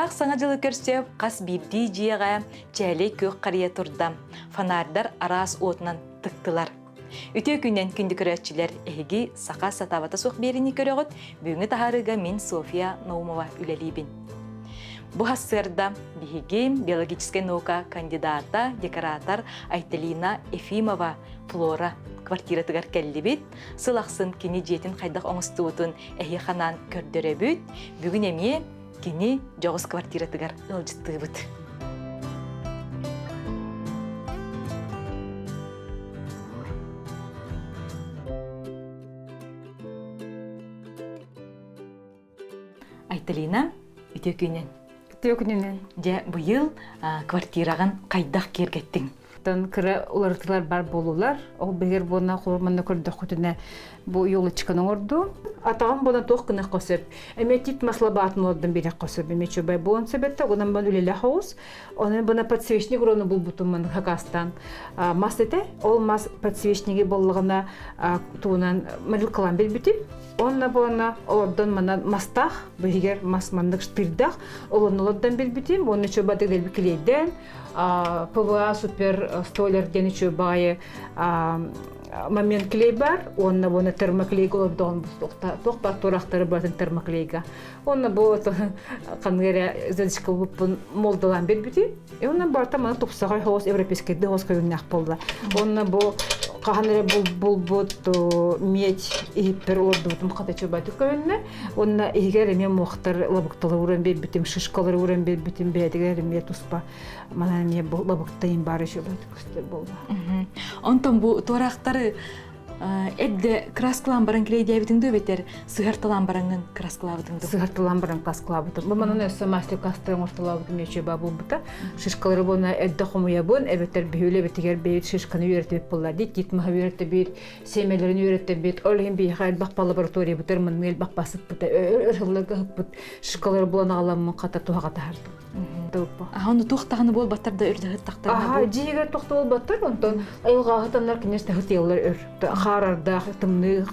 Саргылаах Саҥа дьылы көрсө хас биирдии дьиэҕэ чээлэй күөх харыйа турда, фонарьдар араас уотунан тыктылар. Үтүө күнүнэн күндү көрөөччүлэр, эһиги саха сатаабата суох биэриини көрөҕүт, бүгүҥҥү таһаарыыга мин Софья Наумова үлэлиибин. Бу сарсыарда биһиги биологическай наука кандидата, декоратор Айталина Ефимова Флора квартиратыгар кэллибит. Сыл ахсын кини дьиэтин хайдах оҥостубутун эһиэхэ анаан көрдөрөбүт. Бүгүн эмиэ кини дьоҕус квартиратыгар ыалдьыттыыбыт. Айталина, үтүө күнүн. Үтүө күнүнэн. Дьэ, быйыл квартираҕын хайдах киэргэттиҥ? Тан кыра уларытылар бар буолулар. Ол бигэр буона манна көрдөххүтүнэ бу елочканы оҥорду. Атаҕым буона туох гыныахха сөп. Эмиэ тип маслобаатын олордон биэриэххэ сөп. Эмиэ чубай буолан сөп этэ. Онон бан үлэлээх оҕус. Онон бына подсвечник урону булбутум ман хакастан мас этэ. Ол мас подсвечниги боллаҕына туунан морилкалаан билбитим. Онно буона олордон манан мастаах, быһыгар мас маннык штырдах, олонну олордон билбитим. Онно чубадык дэлби клейден, ПВА супер стойлер диэн үчүгэй баҕайы момент клей бар уонна буона термоклейга олордоҕун туох баар туорахтары барытын термоклейга уонна бу ханнык эрэ звездочка булбуппун молдалаан биэрбитим и онон барыта маны тупсаҕай соҕус европейскайдыы соҕус көрүҥнээх буолла уонна бу хаһан эрэ булбут медь иһиппэр олордубутум хата чубатык көһүннэ уонна иһигэр эмиэ муохтар лабыкталары ууран биэрбитим шишкалары ууран биэрбитим бэйэтигэр эмиэ туспа манан эмиэ бу лабыктайым баар үчүгэй көстөр буолла. Онтон бу туораахтары эрдэ краскалаан баран килейдээбитиҥ дуу эбэтэр сыһарталаан бараҥҥын краскалаабытыҥ дуу? Сыһарталаан баран краскалаабытым. Бу манан өссө мастер-класстар оҥортолообутум үчүгэй буолбута. Шишкалары буона эрдэ хомуйабын, эбэтэр биһүлэ эбэтигэр бэйэбит шишканы үөрэтэбит буолла дии, тиит маһы үөрэтэбит, сиэмэлэрин үөрэтэбит. Ол иһин биһиэхэ элбэх лабораториябытыгар маннык элбэх басыппыта, өр сылларга ыһыппыт шишкалары булан аҕаламмын хата туһаҕа таһардым. Аха, ону туох даҕаны буолбаттар да үрдэһыттахтарына Аха, дьиигэр туох да буолбаттар, онтон айылҕаһытаннар конечно хытыаллар өр хаарардаах тымныы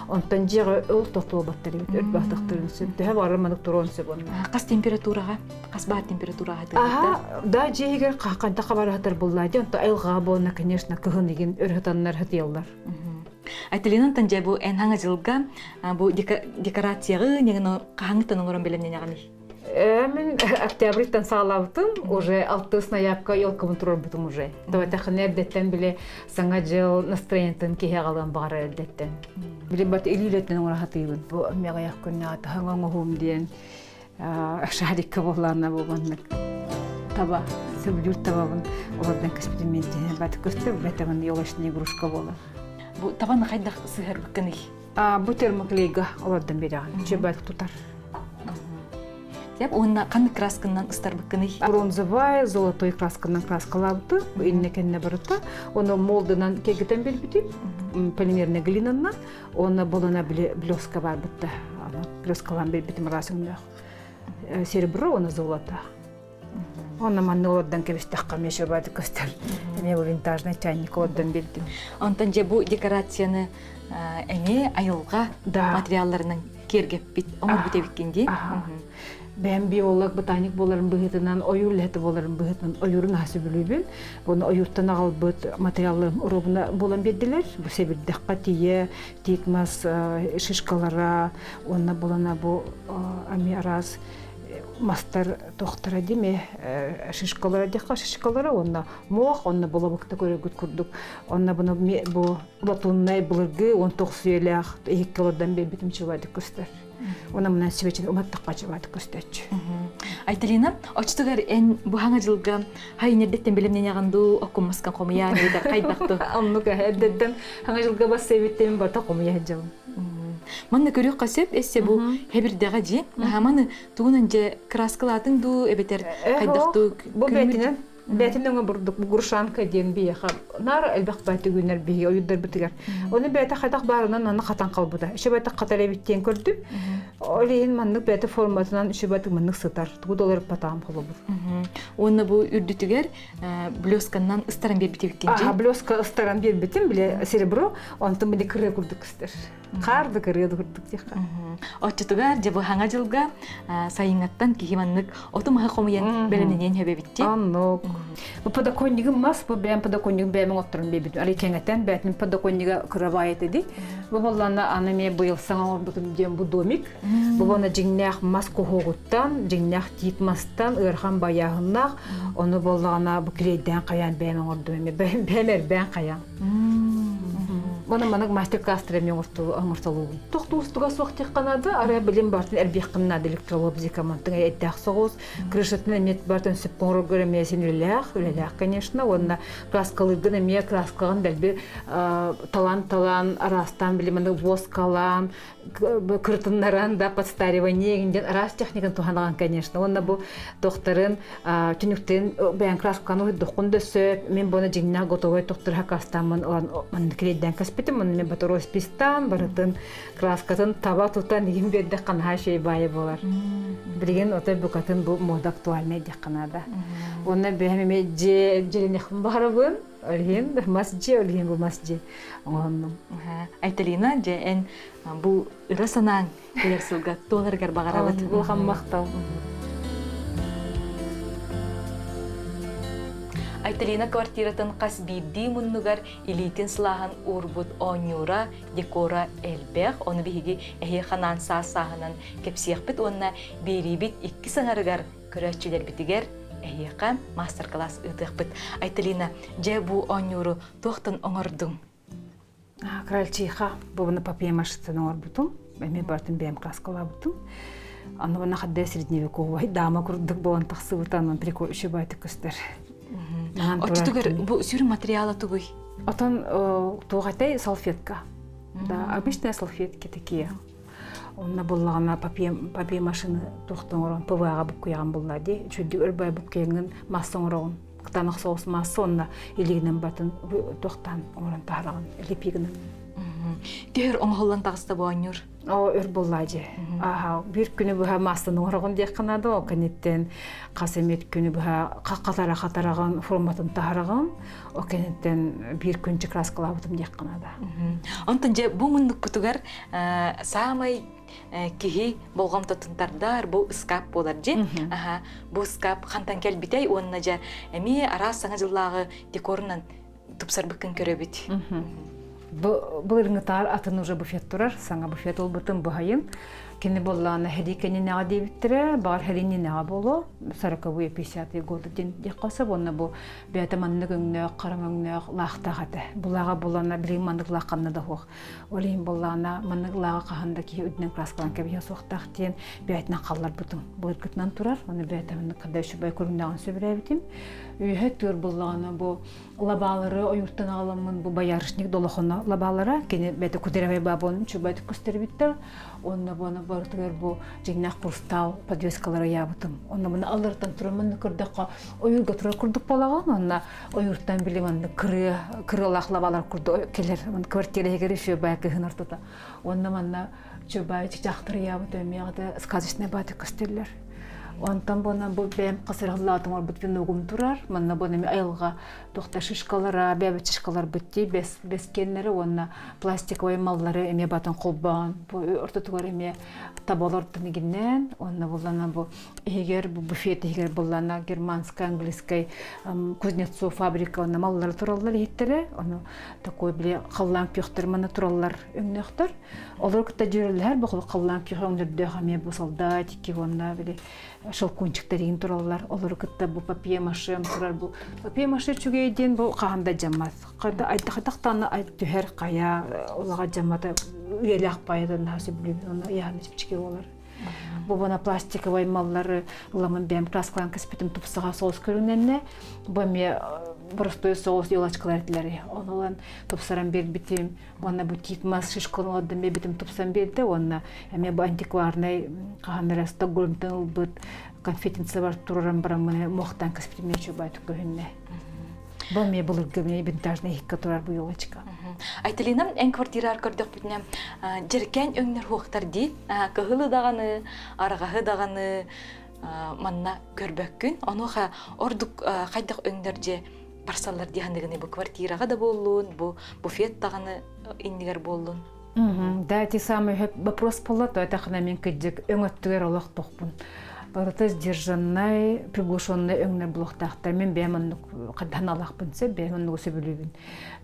онтон дьиэҕэ ол туох буолбаттар эбит өр баатахтарын сөп төһө баҕарар маннык туруон сөп онно. Хас температураҕа хас баар температураҕа Аха, да дьиэгэр ханта хабарахатар булла дии онтон айылҕаҕа буолна конечно кыһын игин өр хытаннар хытыаллар. Айталина дьэ бу эн хаҥа дьылга бу декорацияҕы ньыгыны хаһаҥыттан оҥорон бэлэмнэнэҕиний? Мин октябрьтан саҕалаабытым, уже алтыс ноябка елкабын турарбытым уже. Тоҕо эрдэттэн били саҥа дьыл настроениетын киһи аҕалыан баҕарар эрдэттэн. Били бат илиилэтин оҥоро сатыыбын. Бу меҕайах күннэҕэ таһаҥ оҥоһуум диэн шарикка буоллаана бу маннык таба сөбүлүүр табабын олордон кэспитим мен тиһэн бат көстөр бэтэмин елочная игрушка буолар. Бу табаны хайдах сыһарбыккыный? Бу термоклейга олордон биэрэҕин. Чөбөт тутар. Деп уонна ханнык красканан ыстарбыккыный? Бронзовая, золотой красканан краскалаабыты, бу иннэ кэннэ барыта. Оны молдынан кегитен билбитим, полимерная глинанна, онно болона блеска бар бытта. Блескалан билбитим расыңнах. Серебро, оны золото. Онно манны олордон кэбистэххэ эмиэ шөбөтү көстөр. Эмиэ бу винтажный чайник олордон билдим. Онтон дьэ бу декорацияны эмиэ айылҕа материалларынан киэргэппит, оҥорбут эбиккин дии. Бэйэм биолог, ботаник буоларым быһыытынан, ойуур үлэһитэ буоларым быһыытынан ойуурун аһа сөбүлүүбүн. Буну ойууртан аҕалбыт материалларым уруобуна буолан биэрдилэр. Бу сэбирдэххэ тиийэ, тиит мас шишкалара, уонна булана бу ами араас мастар тохтара диме шишкалара диэххэ шишкалара уонна муох онно булабыкта көрөргүт курдук онно буну бу латуннай былыргы он тохсуелээх иһикке олордон биэрбитим чубаадык көстөр уонна мынан сибэчин уматтахха чубаадык көстөөччү. Айталина, очтугар эн бу хаҥа дьылга хайын эрдэттэн билимнэнэҕин дуу, оккуммаскан хомуйаан эбэтэр хайдахту? Оннук эрдэттэн хаҥа дьылга бассайбыттым барта хомуйа сылдьабын. Манна көрүөххэ сөп, эссе бу хэбирдэҕэ дьиэ. Маны тугунан дьэ краскалаатыҥ дуу, эбэтэр хайдах дуу? Бу бэтинэн бээтин өҥө бурдук грушанка диэн биһиэхэ наар элбэх баай түгүннэр биһиги ойуурдарбытыгар. Оны бэйэтэ хайдах баарынан аны хатан қалбыта. Үчүбэтэ хатар эбит диэн көрдүм. Ол иһин маннык бэйэтэ форматынан үчүбэтик маннык сытар. Тугу да олоруппатаҕым холобур. Уонна бу үрдүтүгэр блесканнан ыстаран биэрбитибиккин Аха, блеска ыстаран биэрбитим, биле серебро, онтон биле кырыа курдук ыстар. Хаар да кырыа да курдук диэххэ. Оччотугар дьэ бу хаҥа дьылга сайыҥҥаттан киһи маннык оту маһы хомуйан бэлэмнэниэн сөбөбүттии. Оннук. Бу подоконнигым мас, бу бэйэм подоконнигым бэйэм оҥотторон биэрбитим. Али кэҥэтэн бэйэтин подоконнига кырабаай этэ дии. Бу боллаана аны эмиэ быйыл саҥа оҥорбутум диэн бу домик. Бу буона дьиҥнээх мас куһуогуттан, дьиҥнээх тиит мастан ыарахан байааһыннаах. Ону буоллаҕына бу килиэйдээн хайаан бэйэм оҥордум эмиэ. Бэйэм эрбээн хайаан. Оны маннык мастер-класстар эмиэ оҥортолуубун. Туох уустуга суох диэххэ наада, арай билим бартын эрбиэххин наада электролобзика мантыҥ эттээх соҕус, крышатын эмиэ бартын сөп оҥороргор эмиэ син үлэлээх, үлэлээх, конечно, уонна краскалыыргын эмиэ краскаҕын дэлби талан-талан, араастаан били маны воскалаан, кырытыннаран да подстаривание диэн араас техниканы туһанаҕын, конечно. Уонна бу тохтарын түнүктэрин бэйэн красканы уһуйдоххун да сөп. Мин буона дьиҥнээх готовой тохтор хакастааммын ылан маннык килиэйдээн кэспитим. Онно мен батароспистаан барытын краскатын таба тутан игин биэрдэх ханаһа шей баайы буолар. Билигин отой букатын бу мода актуальнай диэххэ наада. Уонна бэйэм эмиэ дьиэ дьиэлэниэхпин баҕарабын. Ол иһин мас дьиэ, ол иһин бу мас дьиэ оҥоһуннум. Айталина, дьэ эн бу ыра санааҥ кэлэр сылга туоларыгар баҕарабыт. Улахан махтал. Айталина квартиратын хас биирдии муннугар илиитин сылааһын уурбут оонньуура, декора элбэх. Ону биһиги эһиэхэ анаан саас-сааһынан кэпсиэхпит уонна биэриибит иккис аҥарыгар көрөөччүлэрбитигэр эһиэхэ маастар-кылаас ыытыахпыт. Айталина, дьэ бу оонньууру туохтан оҥордуҥ? Крольчиха бу папье-машиттан оҥорбутум. Эмиэ бартын бэйэм краскалаабытым. Аны уонна хадда средневековай дама курдук буолан тахсыбыта, онон прикол үчүгэй көстөр. Оччотугар бу сүрүн материала тугуй? Отон туох этэй салфетка. Да, обычные салфетки такие. Онно буллаҕына папье машины туохтан оҥорон ПВА-ҕа буккуйаҕын булла дии. Үчүгдүк ырбай буккуйаҥҥын масса оҥороҕун. Кытаанах соус масса онно илигинэн батын туохтаан оҥорон таһараҕын лепигынан. Түһэр оҥоһуллан таҕыста бу оонньуур. Оо, өр буллаа дьэ. Аха, биир күнү быһа массаны оҥороҕун диэххэ наада, ол кэнниттэн хас эмит күнү быһа хатара хатараҕын, форматын таһараҕын, ол кэнниттэн биир күн чыкраскалаабытым диэххэ наада. Онтон дьэ бу муннуккутугар саамай киһи болҕомтотун тардар бу ыскаап буолар дьи. Аха, бу ыскаап хантан кэлбитэй уонна дьэ эмиэ араас саҥа дьыллааҕы декорунан тупсарбыккын көрөбүт. Бу былырыҥҥытаар атын уже буфет турар, саҥа буфет ылбытым быһайын. Кини буоллаҕына һэрии кэннинээҕи диэбиттэрэ, баҕар һэрии иннинээҕи буолуо, сороковые пятидесятые годы диэн диэххэ сөп. Уонна бу бэйэтэ маннык өҥнөөх, хара өҥнөөх лаахтаах этэ. Бу лааҕа буоллаҕына билигин маннык лаах ханна да суох. Ол иһин буоллаҕына маннык лааҕы хаһан да киһи үрдүнэн краскалаан кэбиһиэ суохтаах диэн бэйэтинэн халларбытым. Былыргытынан турар, уонна бэйэтэ маннык ханда үчүгэй көрүҥнээҕин сөбүлээбитим. Үөһэ түөр буоллаҕына бу лабаалары ойууртан аҕаламмын бу боярышник долохоно лабаалара кини бэйэтэ кудеревай бабон үчүгэй көстөрбүттэр онно буона барытыгар бу дьиҥнээх хрустал подвескалары ыйаабытым онно муну алларыттан туран манна көрдөххө ойуурга турар курдук буолаҕын онно ойууртан били манна кырыа кырыалаах лабаалар курдук кэлэр квартира иһигэр үчүгэй кыһын ортото онно манна үчүгэй чычаахтар ыйаабыт эмиэҕэ сказочный бааты көстөллөр Онтон буона бу бэйэм хасыраллаатым орбут веногум турар. Манна буона эми айылҕа туохта шишкалара, бэбит шишкаларбыт дии бэс бэскиэннэри уонна пластиковай маллары эмиэ батан холбоон бу ортотугар эмиэ табалортон игиннээн уонна буллана бу иһигэр бу буфет иһигэр буллана германская английскай Кузнецов фабрика уонна маллары тураллар иһиттэрэ ону такой били халлаан күөхтэр манна тураллар өҥнөөхтөр Олор кытта дьүөрэлэһэр бу халлаан күөх өҥнөрдөөх эмиэ бу солдатики уонна били шелкунчиктар игин тураллар. Олору кытта бу папье-маше турар бу папье-маше үчүгэй диэн бу хаһан да дьаммат. Хайда айдахтаана түһэр хайа улаға дьаммата үйэлээх пайадан наһаа сөбүлүүбүн онно ыйаһын чипчики буолар. Бу бана пластиковай маллары ыламын бэйэм краскалаан кэспитим тупсаҕа соус көрүҥнэннэ. Бу эмиэ боростуой соус елочкалар этилэр. Ону ылан тупсаран биэрбитим. Уонна бу тиит мас шишканы олордон биэрбитим тупсан биэрдэ уонна эмиэ бу антикварнай хаһан эрэ Стокгольмтан ылбыт конфетницабар тураран бараммын муохтаан кэспитим үчүгэй көһүннэ. Бу эмиэ былыргы эмиэ винтажный иһиккэ турар бу елочка. Айталина, эн квартираар көрдөхпүтүнэ дьэркээн өҥнөр хуохтар дии. Кыһылы даҕаны, арҕаһы даҕаны манна көрбөккүн. Онуоха ордук хайдах өҥнөр дьэ барсаллар дии саныгыный бу квартираҕа да буоллун, бу буфет даҕаны иннигэр буоллун. Да, ити самый вопрос буолла, то это мин кыдьык өҥөттүгэр олох тохпун. Барыта сдержаннай, приглушенный өҥнөр булуохтаахтар. Мин бэйэм оннук хаддан алахпын сөп, бэйэм оннугу сөбүлүүбүн.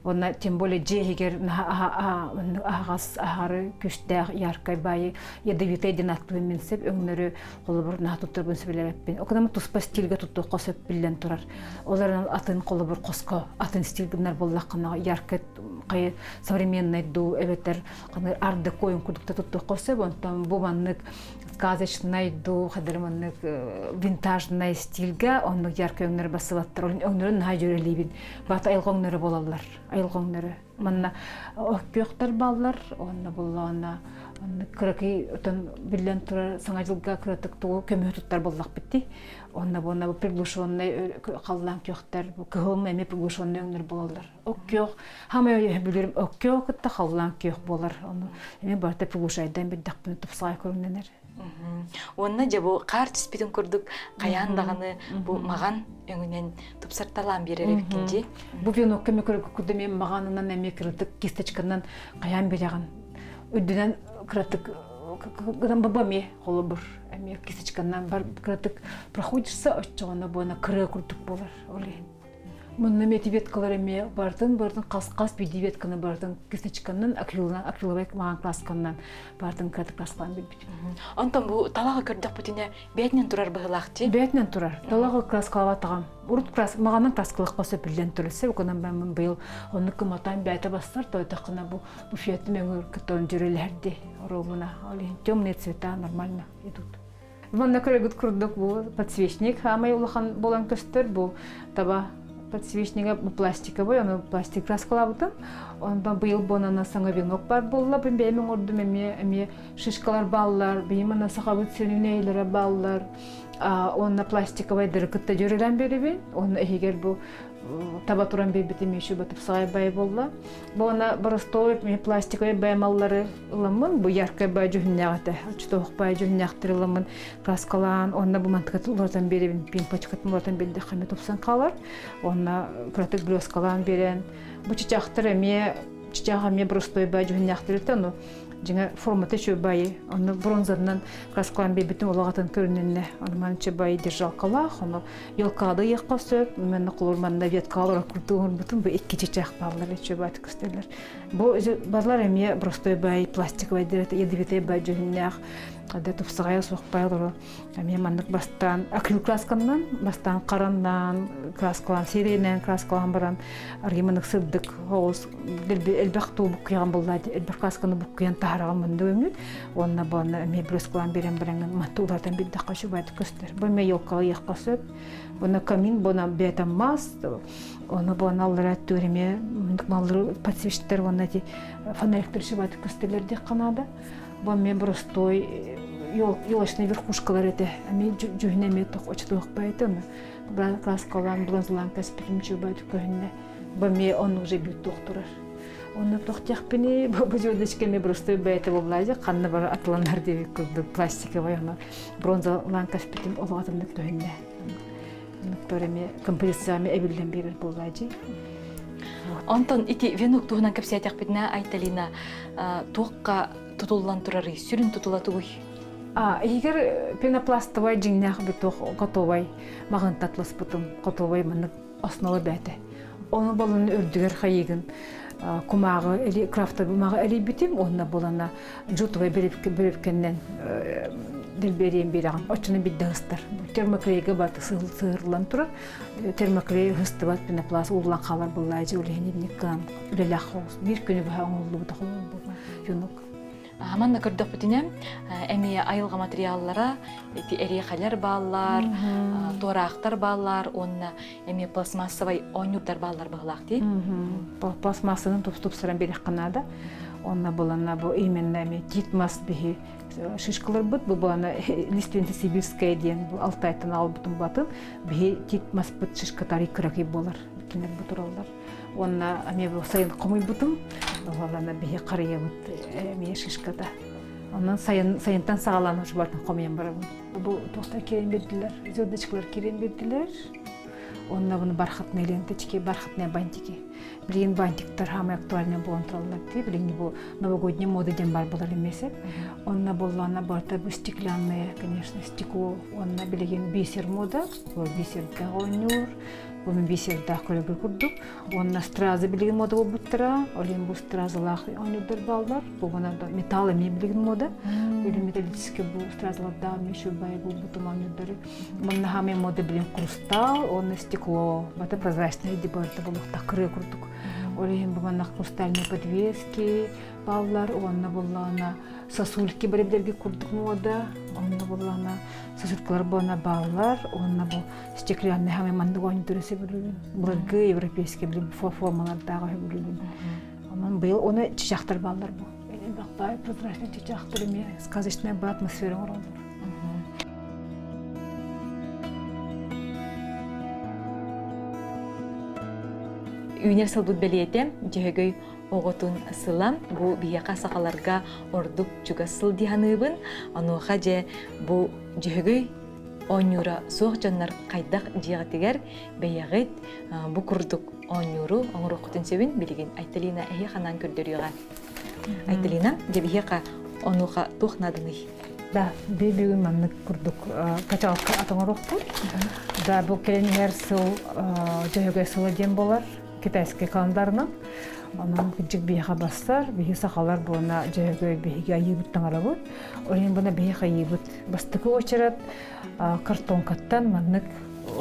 Уонна тем более дьиэ иһигэр аһаҕас аһары күстээх яркай баайы ядовитай диэн аттыбын мин сөп өҥнөрү холобур наһаа туттарбын сөбүлээбэппин. Окунама туспа стильгэ туттуохха сөп биллэн турар. Олорон атын холобур хоско атын стиль гыннар буоллаххына яркай хайы современный дуу эбэтэр арт деко курдук та туттуохха сөп. Онтон бу маннык сказочнай дуу хадыр маннык винтажнай стильгэ оннук яркай өҥнөр бассыбаттар. Өҥнөрүн наһаа дьүөрэлиибин. Бата айылҕа өҥнөрө буолаллар. Айылҕа өҥнөрө. Манна күөхтэр баллар, онно буллаҕына кыракый отон биллэн турар саҥа дьылга кыратык тугу көмүһү туттар буоллахпыт дии. Онно буонна бу приглушенный халлаан күөхтэр, бу кыһыл эмиэ приглушенный өҥнөр буолаллар. Ок күөх, хамай билэрим ок күөх кытта халлаан күөх буолар. Ону эмиэ барыта приглушайдан билдэхпинэ тупсаҕай көрүҥнэнэр. Уонна дьэ бу хаар түспүтүн курдук хайаан даҕаны бу маҕан өҥүнэн тупсарталаан биэрэр эбиккин дии. Бу венокка мен көрүккүдэ мен маҕанынан эмиэ кыратык кисточканан хайаан бирэҕин. Үрдүнэн кыратык гынан баба эмиэ холобур эмиэ кисточканан бар кыратык проходишься оччоҕуна буона кырыа курдук буолар ол иһин. Манна эмиэ веткалар эмиэ бартын бартын хас-хас биирдии ветканы бартын кисточканан акрилынан акриловай маҕан красканан бартын кыратык краскалаан билбитим. Онтон бу талаҕы көрдөхпүтүнэ бээтинэн турар быһыылаах дии. Бээтинэн турар. Талаҕы краскалаабатаҕым. Урут крас маҕанан краскалахха сөп биллэн турар. Окунан баммын быйыл оннук кыматаан бээтэ бастар тойтоххуна бу буфетым өҥөр кытон дьүрэлэһэрди оруобуна. Ол иһин темные цвета нормально идут. Манна көрөгүт курдук бу подсвечник хаамай улахан буолан көстөр бу таба подсвечнига бу пластиковый, ону пластик краскалаабытым. Онтон быйыл буонана саҥа венок бар буолла. Бу бэйэм оҥордум эмиэ эмиэ шишкалар бааллар, бэйэм ана сахабыт сөрүнэйлэрэ бааллар. Уонна пластиковай дыры кытта дьүрэлээн биэрэбин. Онно иһигэр бу таба туран биэрбитим еще тупсаҕай бай буолла. Бу уонна боростуой пластиковай баймаллары ыламмын, бу яркай бай дьүһүннээх этэ. Оччотоох бай дьүһүннээхтэр ыламмын краскалаан, онно бу мантыкатын уларытан биэрэбин, пимпочкатын уларытан биэрдэххэ эмиэ тупсан хаалар. Онно кыратык блескалаан биэрэн, бу чычаахтар эмиэ чычаах эмиэ боростуой бай дьүһүннээхтэр этэ, ону дьиҥэ формата үчүгэй онно бронзанан краскалаан биэрбитим олох атын көрүнүннэ. Ону манча бай держалкалаах, ону Елкада ыйыахха сөп, манна холор манна веткалар курдук бу икки чычаах бааллар үчүгэй көстөллөр. Бу барлар эмиэ простой бай пластиковай дирет ядовитай бай дьүһүннээх да тупсаҕайа суох бай олору эмиэ маннык бастаан акрил красканан бастаан хараннаан краскалаан сиэринэн краскалаан баран аргы маннык сырдык оҕус элбэх туу буккуйаҕын буллаа элбэх красканы буккуйан таһараҕын мунду өҥүт уонна буонна эмиэ блескалаан биэрэн бараҥын матты улаатан билдэххэ үчүгэйдик көстөр. Бу эмиэ елкаҕа ыйыахха сөп. Буна камин буна бэйэтэ мас оны буона аллара өттүгэр эмиэ маллары подсвечниктер уонна эти фонариктар үчүгэйдик көстөллөр диэххэ наада. Бу эмиэ простой елочный верхушкалар этэ. Эмиэ дьүһүнэ эмиэ очотуох баайта ону краскалаан бронзалаан кэспитим үчүгэйдик көһүннэ. Бу эмиэ он уже бүт турар. Онно тохтиахпыный, бу звездочка эмиэ простой бэйэтэ буоллаадьы, ханна бары атыланар диэбит курдук пластиковай ону бронзалаан кэспитим олох атыннык көһүннэ. Оннуктар эмиэ композиция эмиэ эбиллэн биэрэр буоллаадьы. Онтон ити венок туһунан кэпсээтэхпитинэ Айталина туохха тутуллан турарый, сүрүн тутула тугуй? А, иһигэр пенопластовай дьиҥнээх бүтүөх готовай маҕын татласпытым, готовай маннык основа бээтэ. Ону болон үрдүгэр хайыгын кумааҕы или крафтовый кумааҕы элийбитим уонна булана джутовай бирипкэннэн дэлбэриэн биэрэҕин оччону бидде ыстар термоклейга барты сыһырлан турар термоклей ыстыбат пенопласт ууллан хаалар буллаажы улиһин ибник кынан үлэлээх хоҕус биир күнү быһа оҥоһуллубута холбу юнук Манна көрдөхпүтүнэ, эмиэ айылҕа материаллара, ити эриэхэлэр бааллар, туораахтар бааллар уонна эмиэ пластмассовай оонньуурдар бааллар быһылаах дии. Пластмассанын тупсаран биэриэххэ наада. Онно булана бу именно эми тит мас биһи шишкаларбыт бу булана лиственница сибирская диэн бу Алтайтан албытым батын биһи тит маспыт шишкатары кыракый буолар кинилэр бу тураллар. Уонна эмиэ бу сайын хомуйбутум уолана биһи харыйабыт эмиэ шишката. Онон сайын сайынтан саҕалаан ушубартан хомуйан барабын. Бу туохтар киирэн биэрдилэр, звездочкалар киирэн биэрдилэр. Онно буну бархатные ленточки, бархатные бантики. Билигин бантиктар самый актуальный буолан тураллар дии. Билигин бу новогодний мода диэн бар буолар эмиэсэ. Онно буоллаҕына барыта бу стеклянные, конечно, стекло. Онно билигин бисер мода, ол бисердээх оонньуур, бу бисердээх көрөгө курдук. Уонна стразы билигин мода буолбуттара, ол иһин бу стразалаах оонньуурдар бааллар. Бу металл эмиэ билигин мода. Или металлический бу стразалардаах эмиэ шубай буолбутум оонньуурдары. Манна хаамай мода билин хрусталь уонна стекло, бата прозрачное дебарта буолуохтаах кырыа курдук. Ол иһин бу манна хрустальные подвески бааллар, уонна буоллаҕына сосульки бары курдук мода, онно буоллаҕына сосулькалар буолна бааллар, уонна бу стеклянный хамай маннык оонньууру сөбүлүүбүн. Былыргы европейский билим формалардаах сөбүлүүбүн. Онон быйыл оны чычахтар бааллар бу. Элбэх прозрачный чычахтар эмиэ сказочная бы атмосфера оҥороллор. Үүнэр сылбыт бэлиэтэ Дьөһөгөй оҕотун сыла бу биһиэхэ сахаларга ордук чугас сыл дии саныыбын. Онуоха дьэ бу Дьөһөгөй оонньуура суох дьоннор хайдах дьиэҕитигэр бэйэҕит бу курдук оонньууру оҥоруоххутун сөбүн билигин Айталина эһиэхэ анаан көрдөрүөҕэ. Айталина, дьэ биһиэхэ онуоха туох нааданый? Да, бүгүн маннык курдук качалка ат оҥоруохпут. Да, бу кэлин иһэр сыл Дьөһөгөй сыла диэн буолар китайскай календарынан. Онон кырдьык биһиэхэ бассар, биһи сахалар буона Дьөһөгөй биһиги айыыбыт таҥарабыт. Ол иһин буна биһи айыыбыт бастакы уочарат картонкаттан маннык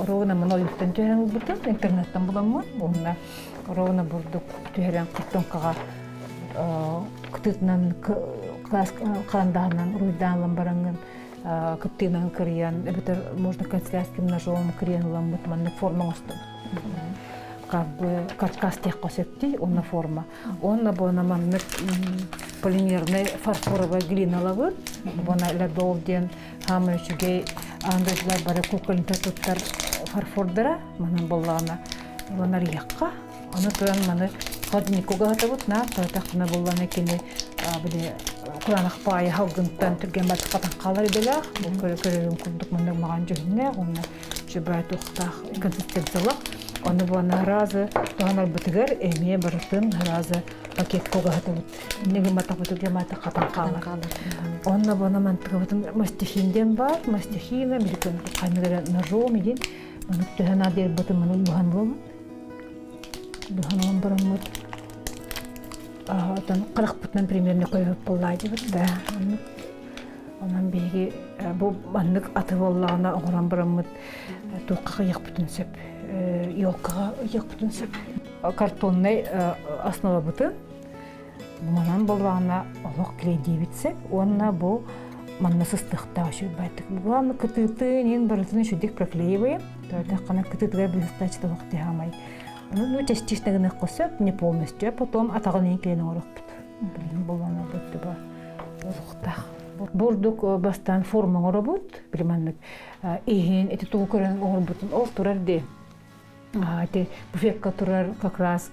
ровно маны ойууттан түһэрэн ылбытым, интернеттан буламмын. Уонна ровно бурдук түһэрэн картонкаҕа кытыытынан харандаһынан уруйдаан ылан бараҥҥын кыптыынан кырыйан эбэтэр можно канцелярским ножом кырыйан ыламмыт маннык форма оҥостобут как бы каркас диэххэ сөптүй уонна форма уонна буона маннык полимерный фарфоровая глина ылабыт буона ледол диэн хаамай үчүгэй аан дойдулар бары кукольника туттар фарфордара манан буоллаҕына ылан арыйыахха Аны туран маны холодильникка угаһатабыт, наар тойтохпуна буллана кини били кураанах паайа халгынтан түргэн батыкатан хаалар идэлээх. Бу көрөрүм курдук маннык маҕан дьүһүннээх уонна чөбөй туохтаах консистенциялаах. Ону буона разы туһанарбытыгар эмиэ барытын разы пакетка угаһатабыт. Инне гымматахпытыгар маата хатан хаалар. Онно буона мантыгабытын мастихин диэн баар. Мастихина биликин хайныгара ножом идин. Маннык төһө наадыйарбытын маны буһан ылабыт. Быһан бараммыт отон харахпытынан примерно көрөбүт буоллаадьыбыт да онон биһиги бу маннык аты буоллаҕына оҥорон бараммыт туохха ыйыахпытын сөп елкаҕа ыйыахпытын сөп картоннай основабытын манан буоллаҕына олох клейдиибит сөп уонна бу манна сыстыахтаах үчүгэй главное кытыытын иин барытын үчүгдик проклеиваем тойтаххана кытыытыгар блестящий олох тиһамай ну частично гыныахха сөп не полностью а потом атаҕын иин кэлин оҥоруохпут билигин буоллаҕына буттуба олохтаах бурдук бастаан форма оҥоробут били маннык иһин ити тугу көрөн оҥорбутун ол турар дии Ити буфекка турар как раз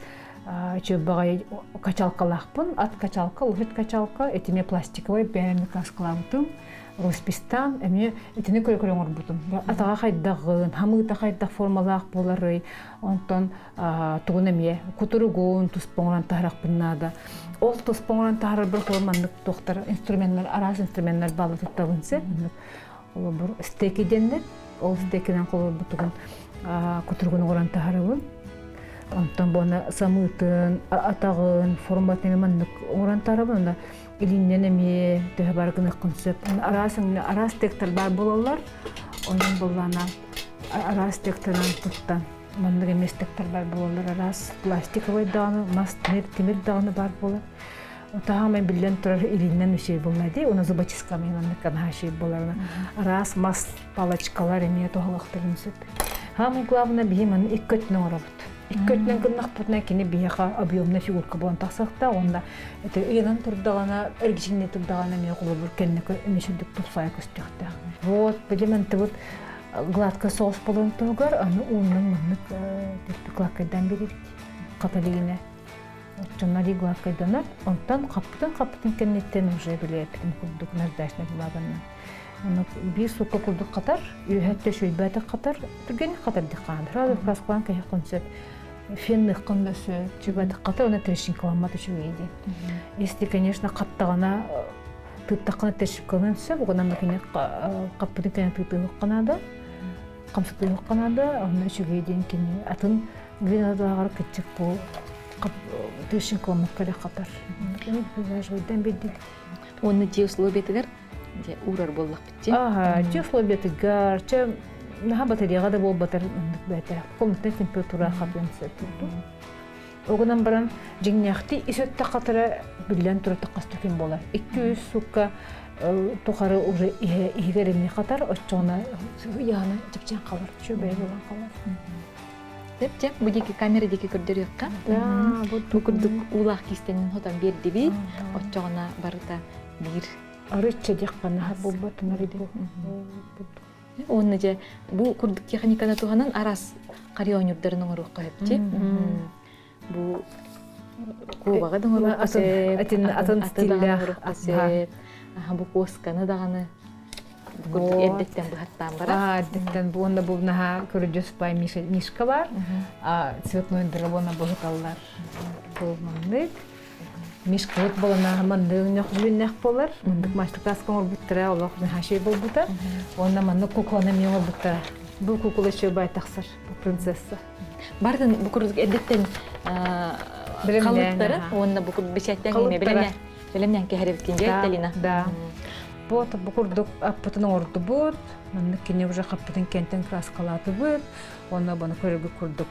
үчүгэй баҕайы качалкалаахпын. Ат качалка, лошадь качалка, итини пластиковай бэйэм каскалаабытым. Роспистан эмиэ итини көрө-көрө оҥорбутум. Атаҕа хайдаҕын, хамыыта хайдах формалаах буоларый, онтон тугун эмиэ кутуругун туспа оҥорон таһарахпын наада. Ол туспа оҥорон таһарарбар холор маннык туохтар инструменнар, араас инструменнар баалла туттабын сэ. Холобур, стейки диэннэр. Ол стейкинэн холобурбутугун кутуругун оҥорон таһарабын. Онтон буона самыытын, атаҕын, форматын маннык оҥорон таһарабын. Онно илииннэн эмиэ төһө бар гыныаххын сөп. Араас араас тектар баар буолаллар. Онон буоллаана араас тектарынан туттан маннык эмиэ стектар баар буолаллар. Араас пластиковай даҕаны, мас, тимир, тимир даҕаны баар буолар. Таһаамай биллэн турар илиинэн үчүгэй буолла дии, уонна зубочистками маннык наһаа үчүгэй буоларына араас мас палочкалар эмиэ туһалыахтарын сөп. Самое главное биһи маны икки өттүнэн оҥоробут. Икки өттүнэн гыннахпытына кини биһиэхэ объемная фигурка буолан тахсыахтаах уонна это ыйанан турдаҕына, эргичиҥнии турдаҕына эмиэ холобур кэннэ эмиэ сүрдүк тупсаайа көстүөхтээх. Вот, билим антыбыт гладко соус болон туһугар аны ууннан маннык гладкайдан беребит. Каталина Оччоно гладкайданар, онтон хаппытын-хаппытын кэнниттэн уже билээппитин курдук нардашный булабанна. Биир суукка курдук хатар, үөһэттэ үчүгэйбээтик хатар, түргэнник хатар дихаан. Сразу краскалаан кэһиэххин сөп. Фенныххын да сөп, үчүгэйбээтик хатар, уонна трещинкаламмат үчүгэй диэн. Если, конечно, хаттаҕына тыыттаххына трещинкаланыан сөп, оҕунан кини хаппытын кэнэ тыытыахха наада, хамсатыахха наада, онно үчүгэй диэн кини атын глинадааҕар кыччык бу трещинкаламмакка эрэ хатар. Биирдик Уонна дьиэ условиятыгар дьэ уурар буоллахпыт дии. Аха, дьиэ условиятыгар, чэ, наһаа батареяҕа да буолбатар оннук бэйэтэ. Комнатнай температура хатыан сөп. Огынан баран дьиҥнээхтии ис өттө хатара биллэн турар хас күн буолар. 2-3 сукка тухары уже иһигэр эмиэ хатар, оччоҕуна яана чэпчээн халар, үчүгэй буолан халар. Сөп, бу диэки камера диэки көрдөрүөххэ. Да, бу курдук уулаах киистэнин хотон биэрдибит. Оччоҕуна барыта биир. Арычча диэххэ наһаа буолбат бу. Уонна дьэ бу курдук техниканы туһанан араас харья оонньуурдарын оҥоруохха сөп Бу куобаҕы да оҥоруохха сөп, атын стиллээх сөп. Бу куосканы даҕаны курдук эрдэттэн быһаттаан барар. Эрдэттэн бу уонна бу наһаа көрүдьүс бай мишка бар. Цветной драбона быһыталлар. Бу маннык. Мишкабыт болана маннык нөх болар. Мындык мастер-класска оҥорбуттара олох наһаа болбута. Уонна маннык кукланы эмиэ оҥорбуттара. Бу кукла еще бай тахсар, бу принцесса. Бардын бу курдук эрдэттэн халыттары уонна бу курдук бэчээттэн бэлэмнээн кэһэрибиккин дьэ Талина. Да. Вот бу курдук аппытын оҥордубут, маннык кини уже хаппытын кентэн краскалаатыбыт, уонна баны көрөргө курдук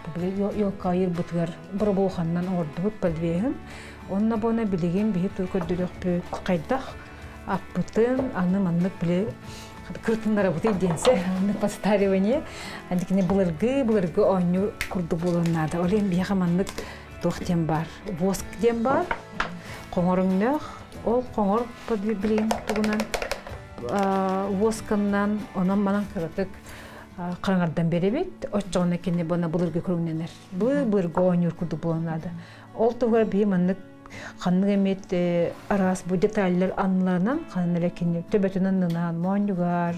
елка айырбытыгар боробулханнан оҥордубут подвеһын. Онно буона билигин биһи тыл көрдөрүөхпүт хайдах аппытын аны маннык били кыртыннарабытый диэнсэ маннык подстаривание андикини былыргы былыргы оонньуур курдук буолуон наада. Ол иһин биһиэхэ маннык туох диэн баар воск диэн баар хоҥор өҥнөөх ол хоҥор билигин тугунан восканнан онон манан кыратык хараҥардан биэрэбит оччоҕуна кини бана былыргы көрүҥнэнэр былыргы оонньуур курдук буолан наада ол туһугар биһи маннык ханнык эмит араас бу деталлар анныларынан ханан эрэ кини төбөтүн аннынан моонньугар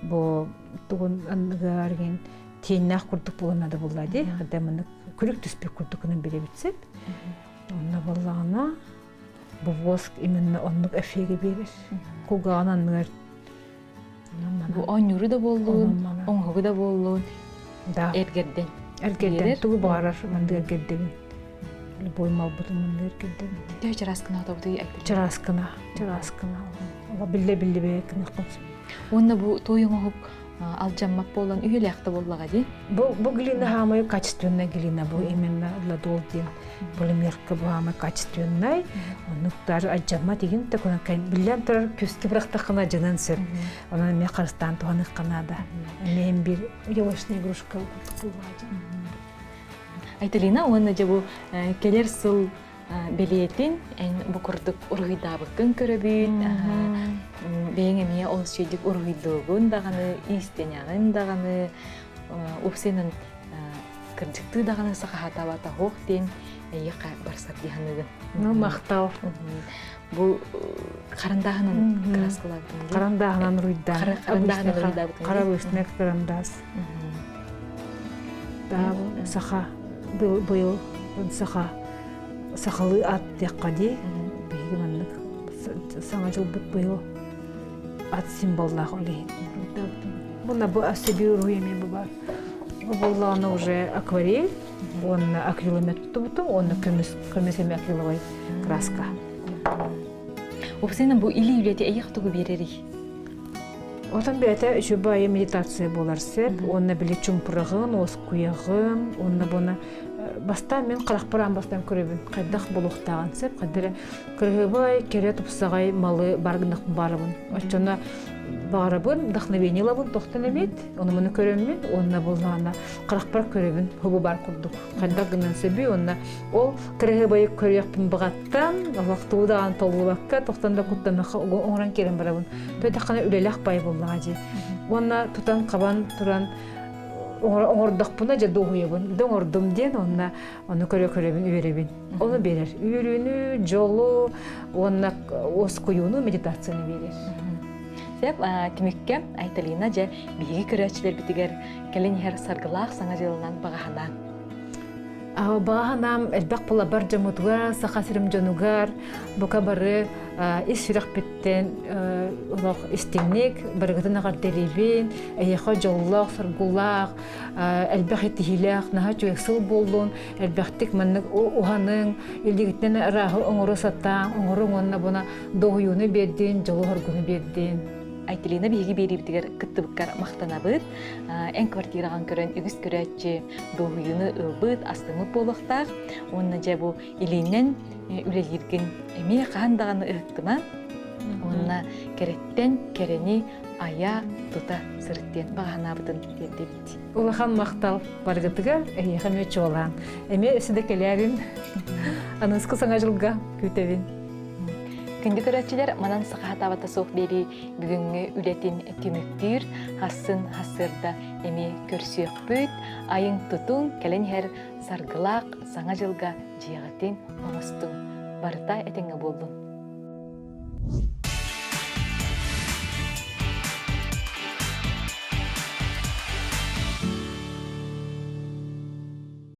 бу тугун анныгар ген тиэннээх курдук буолан наада буолла дии хада маннык күлүк түспүт курдук гынан биэрэбит Онно буоллаҕына бу воск именно оннук эффеги биэрэр. Кулгааҕын анныгар Бу оонньууру да буоллун, оҥоһугу да буоллун, да. Эргэрдэн. Эргэрдэн. Тугу баҕарар манды эргэрдэбин. Любой малбытын манды эргэрдэбин. Төһө чарааскына отобутуй айтыр? Чарааскына, чарааскына. Ола билле-билле бэйэ кыныхпын. Уонна бу туой оҥоһук алдьаммат буолан үһүлээх да буоллаҕа дии. Бу, бу глина хаамай качественная глина, бу именно ладол диэн полимерка бу хаамай качественнай. Оннук даже алдьаммат игин такой биллэн турар күскэ бырахтаххына дьанан сөп. Онон эмиэ харыстаан туһаныахха наада. Эмиэ биир елочная игрушка Айталина уонна дьэ бу кэлэр сыл бэлиэтин эн бу курдук уруһуйдаабыккын көрөбүн бэйэҥ эмиэ ол сүйдүк уруһуйдуугун даҕаны иистэнэҕин даҕаны упсайынан кырдьыктыы даҕаны сахаһатабата суох диэн эйиэхэ барсар дии саныыбын. Ну, махтал. Бу харандааһынан краскалаабытым дии. Харандааһынан уруйдаан. Харандааһынан уруйдаабытым. Хара обычный карандаас. Да, саха быйыл саха сахалыы ат диэххэ дии. Биһиги маннык саҥа дьылбыт быйыл ат символлаах ол иһин. Буна бу Сибиир уруй эмиэ бу бар. Бу буоллаҕына уже акварель уонна акриломет туттубутум уонна көмүс көмүс эмиэ акриловай краска. Уопсайынан бу илии үлэтэ эйиэх тугу биэрэрий? Отон бэйэтэ үчүгэй медитация буолар сөп уонна били чумпураҕын, уоскуйаҕын уонна буона бастаан мин харахпар аан бастаан көрөбүн хайдах буолуохтааҕын сөп хайда эрэ кырыһыбай кэрэ тупсаҕай малы бар гынахпын баарабын оччоно баҕарабын вдохновение ылабын тохтон эмит ону муну көрөммүн уонна буоллаҕына харахпар көрөбүн хобу бар курдук хайдах гынан сөбүй уонна ол кырыһыбайы көрүөхпүн баҕаттан олохтуу даҕаны толлубакка тохтон да куттанахха оҥорон киирэн барабын Төтөххөнө үлэлэх бай буоллаҕа дии. Уонна тутан-хабан туран оҥордохпуна дьэ дуоһуйабын. Да оҥордум диэн уонна ону көрө-көрөбүн үөрэбин. Ону биэрэр. Үөрүүнү, дьолу уонна уоскуйууну, медитацияны биэрэр. Сөп, түмүккэ Айталина дьэ биһиги көрөөччүлэрбитигэр кэлин иһэр саргылаах саҥа дьылынан баҕаһанаан. Баҕаһанаам элбэх була бар дьоммутугар, Саха сирим дьонугар, бука бары ис сүрэхпиттэн олох истиҥник барыгытын эҕэрдэлиибин, эйиэхэ дьоллоох, соргулаах, элбэх итиһиилээх, наһаа үчүгэй сыл буоллун, элбэхтик маннык уһаныҥ, илиигиттэн ырааһы оҥоро сатааҥ, оҥоруҥ уонна буна дуоһуйууну биэрдин, дьолу-соргуну биэрдин. Айталина биһиги биэриибитигэр кыттыбыккар махтанабыт. Эн квартираҕын көрөн үгүс көрөөччү дуоһуйууну ылбыт, астыммыт буолуохтаах. Уонна дьэ бу илиинэн үлэлииргин эмиэ хаһан даҕаны ыһыктыма. Уонна кэрэттэн кэрэни айа тута сырыт диэн баҕа санаабытын тиэрдэбит. Улахан махтал барыгытыгар, эһиэхэ эмиэ чуолаан. Эмиэ өссө да кэлээрин аныгыскы саҥа дьылга күүтэбин. Күндү көрөөччүлэр, манан саха хатаабата суох биэрии бүгүҥҥү үлэтин түмүктүүр, хассын хассыарда эмиэ көрсүөхпүт, айыҥ тутуҥ, кэлэн иһэр саргылаах саҥа дьылга дьиэҕитин оҥостуҥ. Барыта этэҥҥэ буоллун.